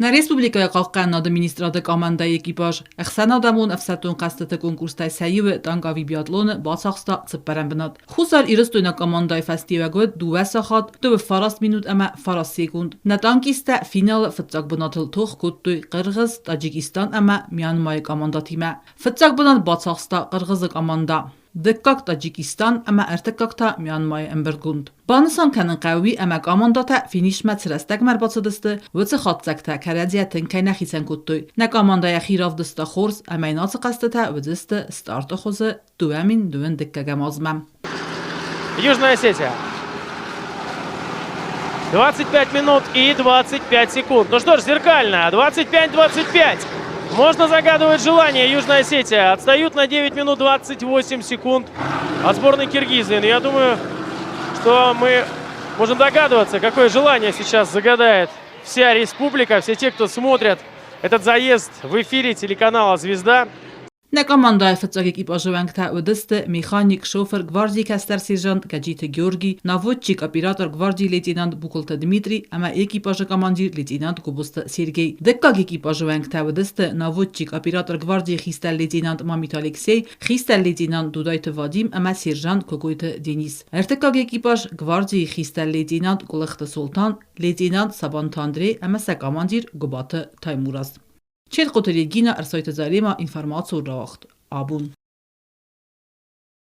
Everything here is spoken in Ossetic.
Нӕ республикӕйы Хъахъхъӕнынады министрады къамандӕйы экипаж ӕхсӕнадӕмон ӕфсӕддон хъӕзтыты конкурстӕй сӕ иуы танк ӕви биатлоны бацахста цыппӕрӕм бынат. Хуссар Ирыстойнаг командӕйы фӕстиуӕг уыд 2 сахат, 2 минут ӕмӕ 9 секунд. Нӕ танкисттӕ финалы фыццаг бынатыл тох кодтой Хъыргъыз, Таджикистан ӕмӕ Мьянмайы командӕтимӕ. Фыццаг бынат бацахста Хъыргъызы командӕ. Дыккаг Таджикистан ӕмӕ ӕртыккаг та Мьянмайы ӕмбырдгонд. Банысан кӕнын хъӕуы уый, ӕмӕ командӕтӕ финишмӕ цы рӕстӕгмӕ ӕрбацыдысты, уыцы хатдзӕгтӕ кӕрӕдзийӕ тынг кӕй нӕ хицӕн кодтой. Нӕ командӕ йӕхи равдыста хорз ӕмӕ йын ацы хъӕзтытӕ уыдысты старты хуызы 2021 азмӕ. Южная Осетия. 25 минут и 25 секунд. Ну что ж, зеркально. 25-25. Можно загадывать желание. Южная Осетия отстают на 9 минут 28 секунд от сборной Киргизии. Но я думаю, что мы можем догадываться, какое желание сейчас загадает вся республика, все те, кто смотрят этот заезд в эфире телеканала «Звезда». Нӕ командӕйы фыццаг экипажы уӕнгтӕ уыдысты механик, шофыр, гвардийы кӕстӕр сержант Гӕджиты Георгий, наводчик, оператор, гвардийы лейтенант Букуылты Дмитрий ӕмӕ экипажы командир лейтенант Гобозты Сергей. Дыккаг экипажы уӕнгтӕ уыдысты наводчик, оператор, гвардийы хистӕр лейтенант Мамиты Алексей, хистӕр лейтенант Дудайты Вадим ӕмӕ сержант Кокойты Денис. Ӕртыккаг экипаж гвардийы хистӕр лейтенант Къуылыхты Солтан, лейтенант Сабанты Андрей ӕмӕ сӕ командир Гуыбаты Таймураз. Челкъуты Регина, Ӕрсойты Заремӕ, информацион рауагъд. Абон.